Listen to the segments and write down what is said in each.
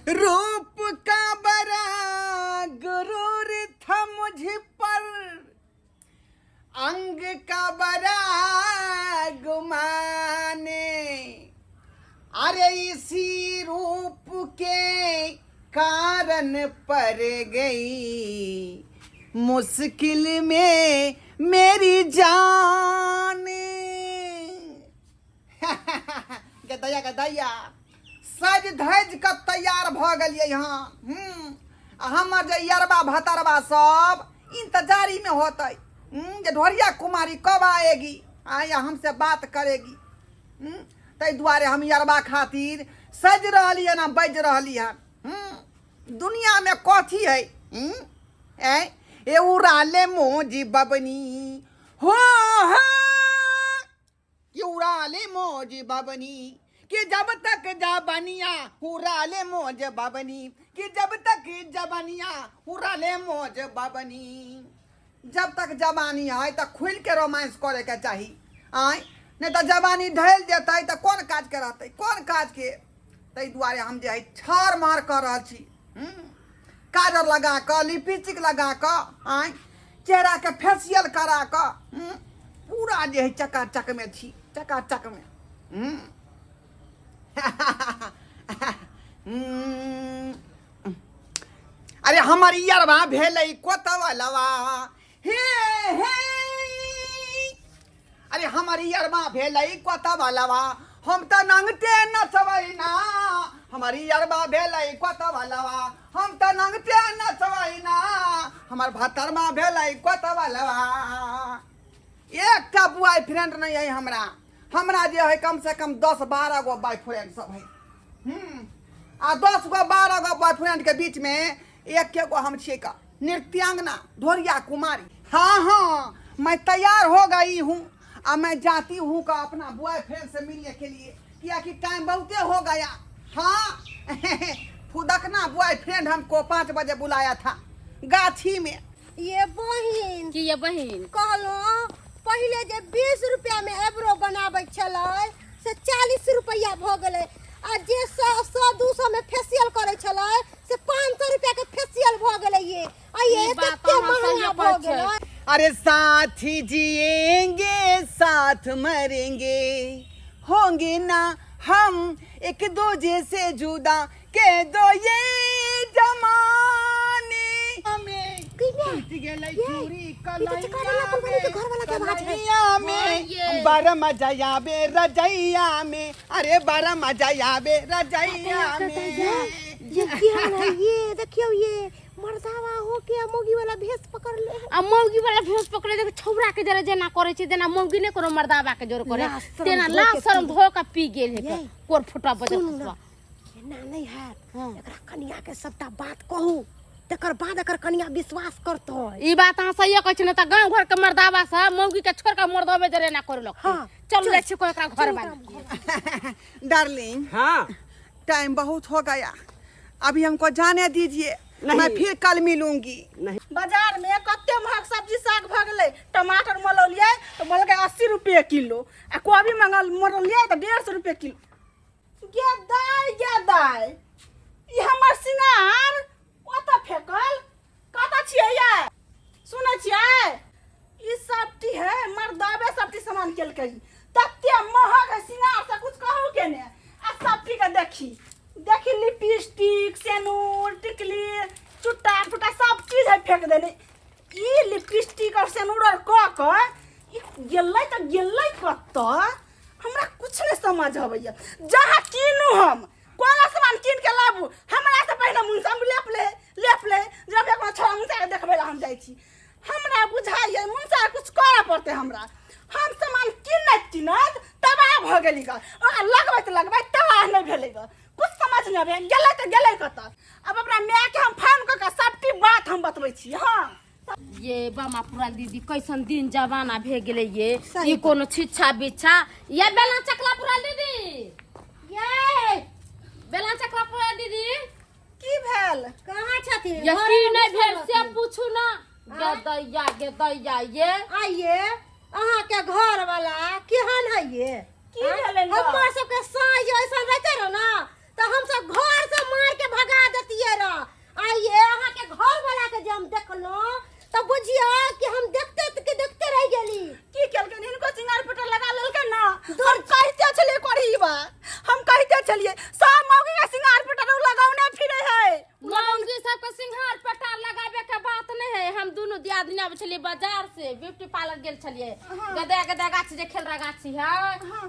रूप का बड़ा गुरूर था मुझ पर, अंग का बड़ा गुमाने। अरे इसी रूप के कारण पड़ गई मुश्किल में मेरी जान। गदैया गदैया सज धज के तैयार भऽ गेलियै हँ। आ हमर जे यरबा भतरबा सब इंतजारी में होतै जे ढोरिया कुमारी कब आएगी आ या हमसे बात करेगी। ताहि दुआरे हम यरबा खातिर सज रहली हन आ बाजि रहली हन। दुनिया में कथी है? ए उड़ाले मोजी बबनी हो हो कि उड़ाले मौज बबनी कि जब तक जबनिया उड़ाले मौज बबनी कि जब तक जबनिया उड़ाले मौज बबनी। जब तक जवानी है तो खुल के रोमांस करे के चाही, आय नहीं तो जवानी ढल जेतै तो कोन काज के रहतै, कोन काज के। ताहि दुआरे हम जे है छाड़ मार कऽ रहल छी। काजर लगा कऽ, लिपस्टिक लगा कऽ, आय चेहरा के फेसियल करा कऽ, पूरा जे है चकाचक में छी, चकाचक में। अरे हमर यरवा भेलै कोतवलवा हे हे, अरे हमर यरवा भेलै कोतवलवा हम तऽ नंगटे नचबै ना। हमर यरवा भेलै कोतवलवा हम तऽ नंगटे नचबै ना। हमर भतरमा भेलै कोतवलवा। एकटा बॉय फ्रेंड नहीं है हमरा, हमरा जे है कम से कम 10-12 गो बॉय फ्रेंड सब है। आ 10 गो 12 गो बॉय फ्रेंड के बीच में एक गो हम छियै का नृत्यांगना ढोरिया कुमारी। हाँ हाँ मैं तैयार हो गई हूँ आ मैं जाती हूँ का अपना बॉय फ्रेंड से मिलने के लिए, किया कि टाइम बहुते हो गया। हाँ फुदकना बॉय फ्रेंड हमको 5 बजे बुलाया था गाछी में। ये बहिन की ये बहिन कहलहुँ पहिले जे 20 रुपया में एबरो बनाबै छलै से 40 रुपया भऽ गेलै, आ जे 100 200 में फेसियल करै छलै से 500 रुपया के फेसियल भऽ गेलै। ये आ ये ई बात कते अहाँ महंगा सहिए भऽ कहै छियै। गेलै। अरे साथी जिएंगे साथ मरेंगे, होंगे ना हम एक दूजे से जुदा, के दो ये जमाने में। टूट गेलै चूड़ी ई तऽ चकारे कलैया लपल वाली के घरवाला के आवाज है। कलैया में ये। बड़ा मजा आवे रजैया में, अरे बड़ा मजा आवे रजैया में। ये क्या है ये देखियो ये मर्दावा हो के मौगी वाला भेष पकड़ ले है। आ मौगी वाला भेष पकड़े देख छौरा के जरे जेना करे छै तेना मौगी ने कोनो मर्दावा के जोर करे लाज शरम तेना धो लाज के शरम पी। धो के पी गेल है ये। कोर फुटा बजल सुनू ना, खसबा। एना नहीं हैत। हाँ। एकरा कनिया के सबटा बात कहू तकर बाद एकर कनिया विश्वास करतै। ई बात अहाँ सहिए कहै छी ने तऽ गाँव घर के मर्दावा सब मौगी के छोड़ के मर्दबे जरे ना करे लगतै। हाँ, चलू जाइ छी कोई एकरा घर चलू वाली। डार्लिंग हाँ टाइम बहुत हो गया, अभी हमको जाने दीजिए, नहीं। मैं फिर कल मिलूंगी। नहीं। बाजार में कते महग सब्जी साग भऽ गेलै। टमाटर मलौलियै तऽ मलकै 80 रुपये किलो, आ कोबी मंगल मलौलियै तऽ 150 रुपये किलो। गे दाइ गे दाइ, ई हमर सिंगार ओतऽ फेकल कतऽ छियै यै? सुनै छियै ई सबटी है मर्दाबे सबटी सामान केलकै, तते महग है सिंगार से कुछ कहू के ने। आ सबटी के देखी देखी लिपस्टिक सेनूर टिकली चुट्टा फुट्टा सब चीज है फेंक देने। ई लिपस्टिक और सेनूर और कऽ कऽ ई गेलै तऽ गेलै कतऽ, हमरा कुछ नहीं समझ अबैया। जहाँ कीनू हम कोनो सामान कीन के लाबू हमरा से पहले मुनसा लेप ले लेप ले, जब एक छोरा मुनसा के देखबै ला हम जाइ छी, हमरा बुझाइए मुनसा कुछ करऽ पड़तै हमरा। हम सामान कीनैत कीनैत तबाह भऽ गेली ग, ओकरा लगबैत लगबैत तबाह नहि भेलै ग, कुछ समझ नहि अबैया गेलै तऽ गेलै कतऽ। अब अपना मायके हम फोन कऽ कऽ सबटी बात हम बतबै छी। हाँ ये बामा पुराल दीदी कैसन दिन जमाना भे गेलै ये, सही ई कोनो छिच्छा बिच्छा। ये बेला चकला पुराल दीदी, ये बेला चकला पुराल दीदी की भेल? कहाँ छथिन? ये घरे की में नहीं घुसल भेल से रहथिन। पूछू ना। गेदैया गेदैया ये आइए अहाँ के घर वाला केहन है ये? की भेलै? हमर सबके साँझ ऐसा रहते रह ना तऽ हम सब घर से मार के भगा पछिला दिन आबै छलियै बाजार से, ब्यूटी पार्लर गेल छलियै। गदा गदा गाछी जे खेलरा गाछी है,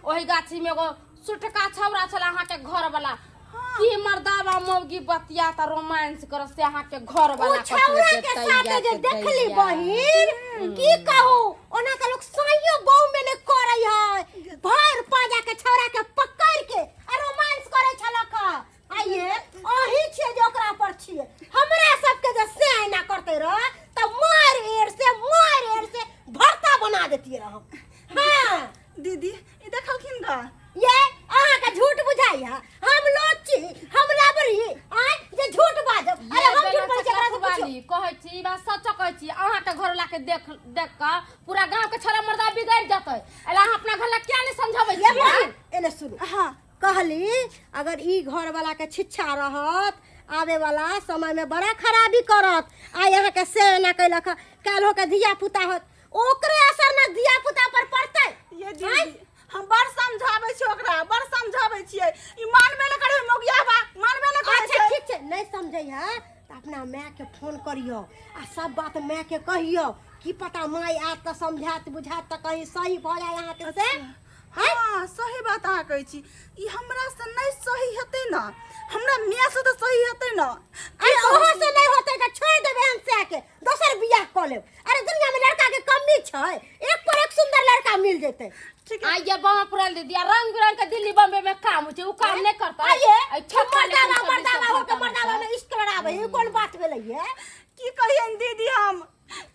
ओही गाछी में एगो सुटका छौरा छल अहाँके घर वाला। की मर्दावा मौगी बतिया त रोमांस कर से अहाँके घर ओ वाला। छौरा के साथे जे देखली बहिन, की कहू, ओना के लोग साइयो गाँव में नहीं करे है। भर पाजा के छौरा के पकड़ के आ रोमांस करे छलक। आइए अही छियै जे ओकरा पर छियै। हमरा सबके जे से एना करते रह त मार एर से, मार एर से भरता बना देतियै रह हम। हाँ दीदी, ई देखलखिन गा? ये अहाँके झूठ बुझाइ है? हम लोची, हम लबरी आय जे झूठ बाजब? अरे हम झूठ बोलै छी, एकरा से पुछियौ। कहै छी, ई बात सच कहै छी। अहाँके घर वाला के देख देख कऽ पूरा गांव के छोरा मर्दा बिगड़ जेतै। एला अहाँ अपना घर ला किया नहीं समझाबै ये छी? बहिन, एने सुनू। हाँ। कहली, अगर ई घर वाला के छिच्छा रहत, आवे वाला समय में बड़ा खराबी करत। आइ अहाँके से एना कैलक, काल्हो के धिया पुता होत, ओकरे असर न धिया पुता पर पड़तै। ये दीदी, हम बड़ समझाबै छियै ओकरा, बड़ समझाबै छियै, ई मानबे नहि करै। मौगिया बा मानबे नहि करै अच्छा छै। ठीक छै, नहीं समझै है तऽ अपना माय के फोन करियौ आ सब बात माय के कहियौ। की पता माय आयत तऽ समझायत बुझायत, तऽ कहीं सही भऽ जाय अहाँके से। हाँ, सही बात अहाँ कहै छी। ई हमरा से नहि सही हेतै ने, हमरा माय से तऽ सही हेतै ने। अरे ओहो से नहीं होतै तऽ छोड़ि देबै हम सएह के, दोसर बियाह कऽ लेब। अरे दुनिया में लड़का के कमी छै? एक पर एक सुंदर लड़का मिल जेतै। ठीक है। आइए बाबा पुराल दीदी, आ रंग बिरंग के दिल्ली बम्बे में काम होइ छै, उ काम नहि करतै? आइए अइ छत पर मर्दावा लेकिन सब मर्दावा सब हो के काम मर्दावा में इश्क लड़ाबै, ई कोन बात भेलै ये? की कहियनि दीदी, हम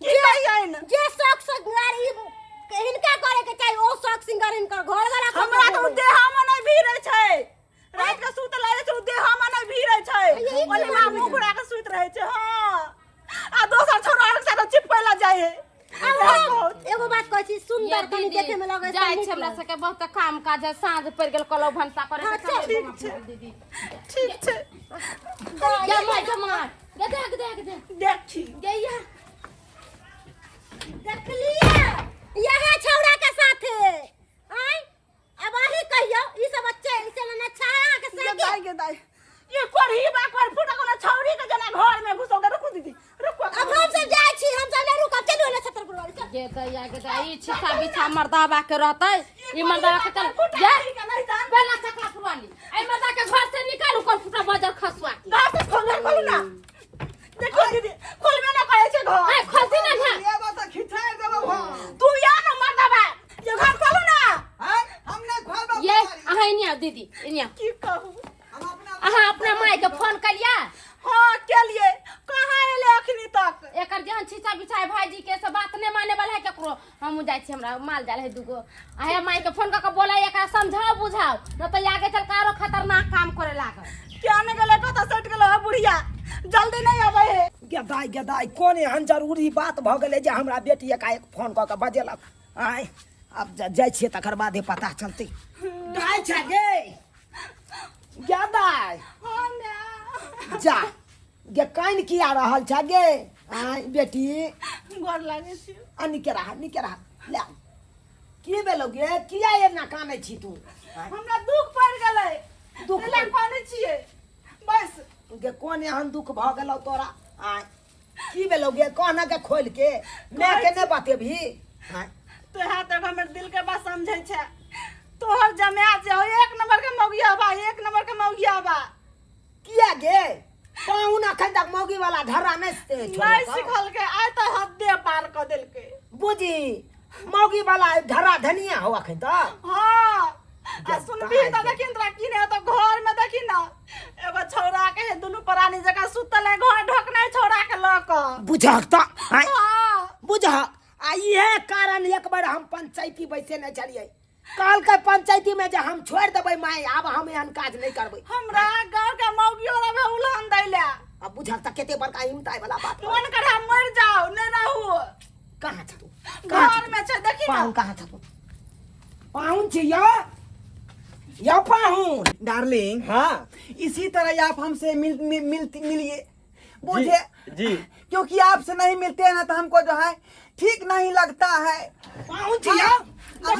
की कहियनि? जे शौक सिंगार ई हिनका करे के चाही, ओ शौक सिंगार हिनकर घर वाला कऽ हमरा के तऽ उ देबै। देहा में नहि भीड़ै छै। राति के सुत लागै छै, उ देहा में नहि भीड़ै छै। ये की ओने बात मुँह घुरा के सुति रहै छै। हाँ, आ दोसर छौड़ा के साथ चिपकै ला जाइ है। आब हम एगो बात कहै छी, सुंदर ये कनी दीदी, देखे में लगै छै, जाइ नीक छै हमरा लगै। सबके बहुत काम काज है, साँझ पड़ि गेल, कहलहुँ भनसा करे हाँ, के। चल। ठीक छै। दीदी। ठीक छै। गे माय, गे माय, गे देख देख देख। देखी। गे या। देखलिए यह छौड़ा के साथे आय। अब अही कहियो, ई सब बच्चे ई सब अच्छा है अहाँ के गे संगे? दाइ, गे दाइ, ये कोढ़ी बा कोढ़ फूटा कोनो छौरी के जना घर में घुसौ गे। रुकू दीदी, रुकू। अब हम सब जाइ छी, हम सब नहीं रुकब। चलू ने छतरपुर वाली, चल। गे दैया, गे दैया, ई छिछा बिछा मर्दाबा के रहतै, ई मर्दाबा के चल फूटा गे के नहीं जान। बेला चकला पुरवाली, एहि मर्दा के घर से निकालू कोन फूटा बजर खसुआ के। घर से खोल, खोलू ना। देखो दीदी, खोलबे ना करै छै घर। ए खोलती ना घर। ये बात खिचाइ देबौ हम। तू या ना मर्दाबा, ये घर खोलू ना। हैं? हम नहीं खोलबौ। ये अहाँ एने आउ दीदी, एने आउ। की कहू? हम अपना अहाँ अपना माय के फोन कलिया? हाँ, केलिए। कहाँ एले अखनी तक? एकर जेहन छिछा बिछाई भाईजी के से बात नहीं माने वाला है केकरो। हम जाइ छी, हमरा माल जाल है दुगो। आहे माय के फोन क के बोला, एकरा समझाओ बुझाओ, न त आगे चल के आरो खतरनाक काम करे लागल। क्या ने गेलै, कतऽ सटि गेलै है बुढ़िया, जल्दी नहीं अबै है। गेदाइ गेदाइ, कोन एहन जरूरी बात भऽ गेलै जे हमरा बेटी एकाएक फोन कऽ के बजेलक? आँय, आब जाइ छियै, तकर बादे पता चलतै। दाइ छै गे, गे दाइ। हाँ माय। जा गे, कान किया रहल छ गे? आँय बेटी। गोर लागै छी। आ निके रह, निके रह। ले, की भेलौ गे? किया एना कानै छी तू? आँय? हमरा दुख पड़ि गेलै। दुख दुख पड़ि- कानै छियै बस। गे, कोन एहन दुख भऽ गेलौ तोरा? आँय, की भेलौ गे? कहना के खोलि के, माय के नहि बतेबही? आँय? तोहे तक हमर दिल के बात समझै छै। तोहर जमाय जे हो, एक नंबर के मौगिया बा, एक नंबर के मौगिया बा। किया गे? पाहुन अखन तक मौगी वाला धर्रा नहि नहीं छोड़लकौ? सिखलकै, आइ तऽ हद्दे पार कऽ देलकै। बुझी मौगी वाला धर्रा धनिया हो अखन तक। हाँ, आ जब सुनबी तऽ दाइ देखी तोरा की नहि हेतौ। घर में देखी ना, एगो छौड़ा के है, दुनू प्राणी जकाँ सुतल है, घर ढकने छौड़ा के लऽ कऽ। बुझहक तऽ आँय? हाँ। बुझहक, आ इहे कारण एक बार हम पंचायती बैसेने छलियै, कहलकै पंचायती में जे हम छोड़ि देबै माय, आब हम एहन काज नहि करबै। हमरा गाँव के मौगियो रहे उलहन दै ले। आ बुझहक तऽ कते बड़का हिम्मत आय वाला बात। मन करे हम मरि जाओ, नहीं रहू। कहाँ छ तू? कहाँ घर में छै, देखी ना। पाहुन कहाँ छ तू? पाहुन छी यो, यो पाहुन। डार्लिंग। हाँ। इसी तरह आप हमसे मिल मिल मिलती मिलिए मुझे जी। क्योंकि आपसे नहीं मिलते हैं ना तो हमको जो है ठीक नहीं लगता है। पाहुन छी यो,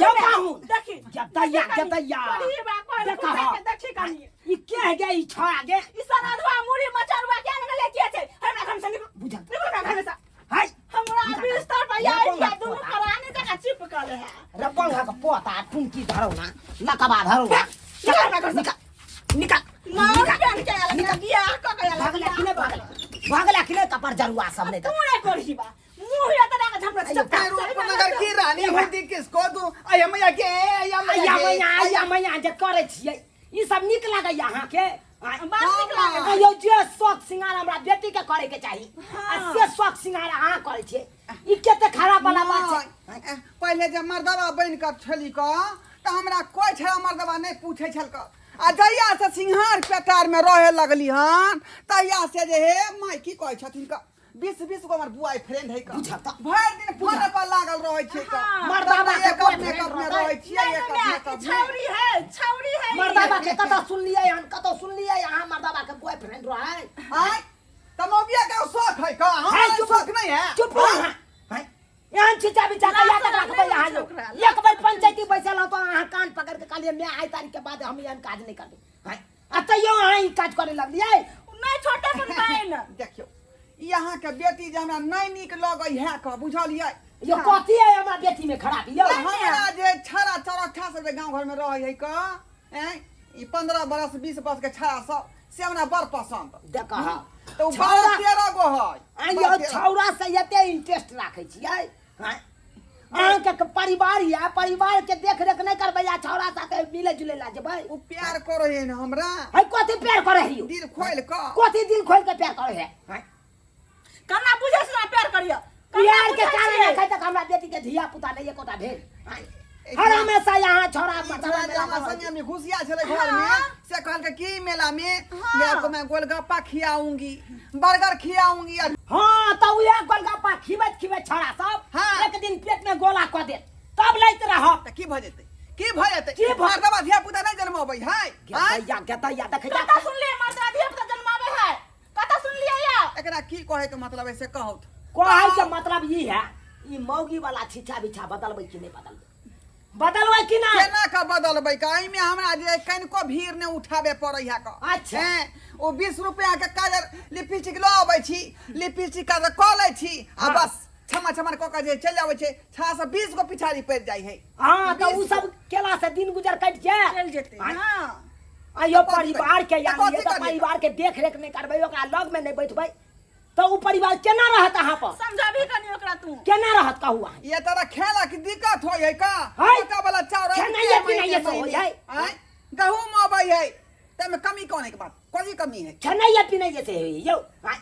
यो पाहुन। देखी। गदैया गदैया, कोढ़ी बा, कोढ़ देखा। फूटा के देखी कनी। ई के है गे ई छोड़ा गे? ई सराधुआ मुड़ी मचरुआ क्या निकले के छै? हमरा घर से निकल। बुझल। निकल हमरा घर से। हाय। हमरा अभी धरौ ना लकबा धरौ ना निकाल निकाल मार पेन के आयल निकाल। बियाह क के आयल भागला कि नहीं भागला भागला कि नहीं कपार जरुआ सब नहीं तू रे करही बा मुंह या तोरा के झपड़ा अयो, चुप नगर की रानी हुई किसको दूं अया मैया के अया मैया आया के मैया आया मैया जे करै छियै ई सब नीक लागैया अहाँके बात नीक लागै आयो जे शौक सिंगार हमरा बेटी के करे के चाही आ से शौक सिंगार अहाँ करै छियै ई कते खराब वाला बात छै नहि, पहिले जे मर्दबा बनि कऽ छली कऽ तऽ हमरा कोइ छड़ा मर्दबा नहि पूछै छल कऽ आ जहिया से सिंहार पेटार मे रहे लगली हन तहिया से जे हे माय की कहै छथिन कऽ 20 20 गो हमर बुआई फ्रेंड है कऽ बुझब तऽ। भरि दिन फोन पर लागल रहै छै कऽ मर्दाबा के एक अपने boyfriend cup मे रहतै। रहै छियै एक अपने कप मे छौरी है छौरी है मर्दाबा के कतऽ सुनलियै हन कतऽ सुनलियै अहाँ मर्दाबा के बॉयफ्रेंड रहै आँय तऽ मौगिया के शौक है कऽ है, हमरा चुप। शौक नहि है चुप रहू अहाँ हैं? एहन छिचा बिचा के याद राखबै अहाँ यौ एक बेर पंचायती बैसल हँ तऽ अहाँ कान पकड़ के कहलियै मैं आइ तारीख के बाद हम एहन काज नहि करबै हैं? आ तैयो अहाँ ई काज करे लगलियै नहीं छोटे पर पाइन देखियौ ई अहाँके बेटी जे हमरा नहि नीक लगै है कऽ बुझलियै यो कथी है हमरा बेटी में खराबी यौ हमरा जे छड़ा चरठा सब जे गाँव घरमे रहै है कऽ ऐं ई 15 बरस 20 बरस के छड़ा सब से हमरा बड़ पसन्द देख अहाँ तऽ ओ 12 13 गो है आ यौ छौड़ा से एते इंटरेस्ट राखै छियै हैं? अहाँके परिवार यऽ परिवार के देख रेख नहि करबै आ छौड़ा साथे मिले जुले ला जेबै ओ प्यार करै है ने हमरा है कथी प्यार करै है यौ दिल खोलि कऽ कथी दिल खोल के प्यार करै है हैं? कना बुझे से ना प्यार करियो प्यार के कारण एखन तक हमरा बेटी के धिया पुता नहि एकोटा भेल हैं? हर हमेशा यहाँ छौड़ा ई मर्दाना छौड़ा जे मेला हमरा में संगे में घुसिया छलै घर में से कहलकै की मेला में जे आपको मैं गोलगप्पा खियाऊंगी बर्गर खियाऊंगी आ हाँ तऽ उएह गोलगप्पा खिबैत खिबैत छौड़ा सब एक दिन पेट में गोला कऽ देत तब लैत रहब तऽ की भऽ जेतै की भऽ जेतै की भऽ- मर्दबा धिया पुता नहि जन्मबै है आँय? गेतैया गेतैया देखै जा कता सुन लिए मर्दा धिया पुता जन्मावे है कता सुन लिए या एकरा की कहै के मतलब है से कहू कहै के मतलब ई है ई मौगी वाला छिछा बिछा बदलबै कि नहि बदलबै बदलबै कि नहि केना के बदलबै का एहिमे हमरा जे कनिको भीड़ नहि उठाबे पड़ै है का अच्छा। हैं, ओ 20 रुपया के काजर लिपस्टिक लऽ अबै छी लिपस्टिक काजर कऽ लै छी आ बस छमा छमन कऽ के जे चलि अबै छै छह से 20 गो पिछाड़ी पड़ि जाइ है हाँ तऽ उ सब केला से दिन गुजर कटि जाए चल जेते हां आयो तऽ कथी परिवार के तऽ यानी कथी तऽ करियै? परिवार के देख रेख नहि करबै ओकरा लग में नहि बैठबै तऽ उ परिवार केना रहत अहाँ पर समझाबी कनी ओकरा तू केना रहत कहू अहाँ ये तरह खेला के दिक्कत होइ है का है। मोटा वाला चाउर खेनाइए पिनाइए से होइ है। आँय? गहूम अबै है ताहिमे कमी कोन है के बात कोन कमी है खेनाइए पिनाइए से होइए यौ आँय?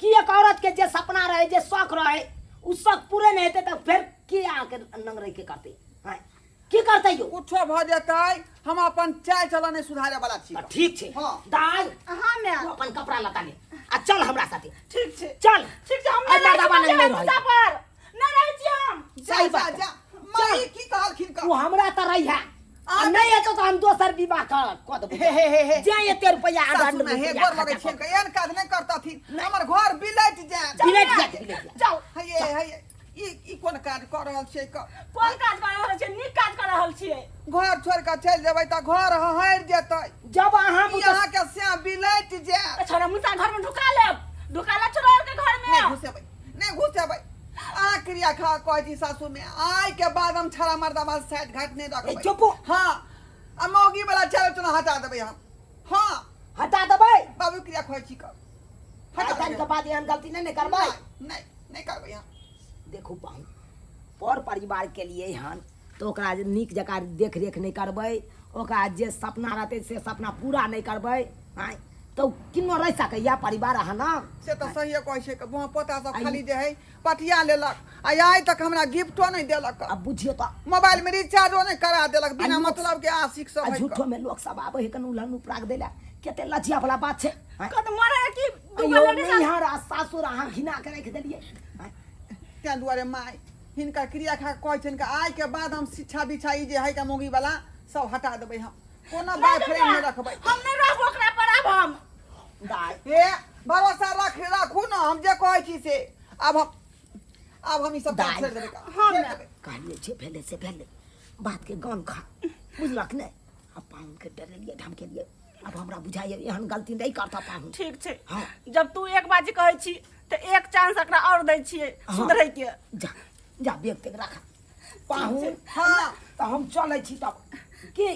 कि एक औरत के जे सपना रहे जे शौक रहे उ शौक पूरे नहि हेतै तऽ फेर की अहाँके नंग रहि के करतै आँय? की करतै यौ कुछो भऽ जेतै हम अपन चाय चलन नहि सुधारे वाला छी तऽ ठीक छै हाँ। दाइ हां मैं तू अपन कपड़ा लत्ता ले आ चल हमरा साथे ठीक छै चल ठीक छै हम आइ नहीं मर्दाबा रहै नहीं छियै रहै। पूजा पर नहीं रहै छियै हम जा सही जा बात जा माई की कहलखिन तू हमरा तऽ रही है आ नहि हेतौ तऽ हम दोसर विवाह कर कऽ देबौ हे हे हे हे जे एते रुपैआ आठ सासु में हे रुपैआ गोर लगै खर्चा छियनि कऽ एहन काज नहि करतथिन हमर घर बिलटि जायत बिलटि जायत, बिलटि जायत। जाओ हे हे ई ई कोन काज कऽ रहल छियै क कोन काज कर रहल छियै नीक काज कर रहल छियै घर छोड़ि कऽ चलि जेबै तऽ घर हरि जेतै जब अहाँ ई बुते अहाँके श्याम बिलटि जायत छोरा मुसा घर में ढुका लेब ढुका लेब छोरा के घर में नहि घुसेबै नहि घुसेबै अहाँ क्रिया खा कहै छी सासु में आइ के बाद हम छड़ा मर्दाबाद साइड घाट नहि रखबै ए, चुप। हाँ आ मौगी वाला चारो चना हटा देबै हम हाँ हटा देबै बाबू क्रिया खोइ छी कऽ आइ काल्हि के बाद एहन गलती नहि ने करबै नहि नहि करबै हम देखू पाहुन पर परिवार के लिए हन तऽ ओकरा जे नीक जकाँ देख रेख नहि करबै ओकरा जे सपना रहतै से सपना पूरा नहि करबै आँय तऽ ओ किन्नो रहि सकैया परिवार अहाँ ने से तऽ सहिए कहै छै कि पोता सब खाली जे है पटिया लेलक आ आइ तक हमरा गिफ्टो नहि देलक आब बुझियौ तऽ मोबाइल में रिचार्जो नहि करा देलक बिना आ लोक- मतलब के आशिक सब आ है कऽ। झूठो में लोक सब आबै है कनु उलहन उपराग दै लए कते लज्जा वाला बात छै आँय? कत मरे कि दूगो अयौ लेडीज नैहर आ सासुर अहाँ घिना के राखि देलियै आँय? ताहि दुआरे माय हिनकर क्रिया खा कऽ कहै छनि कि आइ के बाद हम शिक्षा दीक्षा ई जे है के मौगी वाला सब हटा देबै हम कोनो बॉयफ्रेंड नहि रखबै हम नहीं रहबो ओकरा पर आब हम दाइ हे भरोसा रख राखू ने हम जे कहै छी से आब हम ई सब काम दाइ। छोड़ि देबै हाँ, छोड़ि माय। देबै। कहलियै जे भेलै से भेलै बातके गन खा बुझलक नहि आ पाहुनके डरेलियै धमकेलियै आब हमरा बुझाइए एहन गलती नहि करता पाहुन ठीक छै हाँ। जब तू एक बाजी कहै छी तऽ एक चांस एकरा और दै छियै हाँ। सुधरै के जा जा बेग तेग राख पाहुन हाँ तऽ हम चलै छी तब की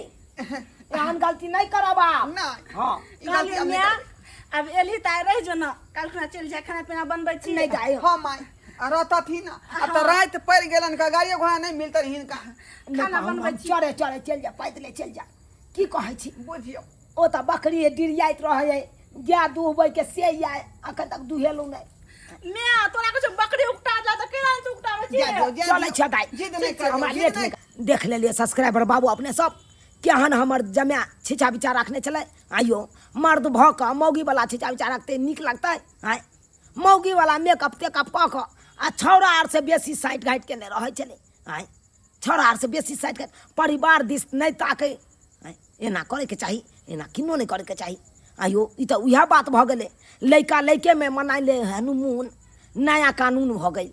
एहन गलती नहि करब आब। नहि। हँ। ई गलती कहलियै हम नहि माय करबै। आब एलही तऽ आइ रहि जो ने, काल्हि खुना चलि जा, खाना पीना बनबै छी। नहि जाइ। हँ माय, आ रहतथिन आ तऽ राति पड़ि गेलनि का, गाड़ियो घोड़ा नहि मिलतनि हिनका। नहि खाना तऽ हम बनबै हम छी। चढ़े चढ़े चलि जा, पैदले चलि जा। की कहै छी? बुझियौ। ओ तऽ बकरी डिरियाइत रहै, गाय दुहबै के से आय अखन तक दुहेलहुँ नहि। माय तोरा कहै छौ बकरी उकटा जा तऽ केना तू उकटाबै छी? जा दियौ, जा चलै दियौ। छै दाइ। जिद नहि करियौ, हमरा जिद लेट नहि। नहि। देख लेलियै सब्सक्राइबर बाबू अपने सब केहन हमर जमाए छिछा बिछा रखने छलै। आइयो मर्द भऽ कऽ मौगीवला छिछा बिछा रखतै नीक लगतै? आँय, मौगीवला मेकअप तेकअप कऽ कऽ आ छौड़ा आर से बेसी साइट घाटि केने रहै छलै। आँय, छौड़ा आर से बेसी साइट घाटि, परिवार दिस नहि ताकै। आँय, एना करैके चाही? एना किन्नो नहि करैके चाही। आइयो ई तऽ उएह बात भऽ गेलै, लैका लैकेमे मनाइ ले हनीमून, नया कानून भऽ गेल।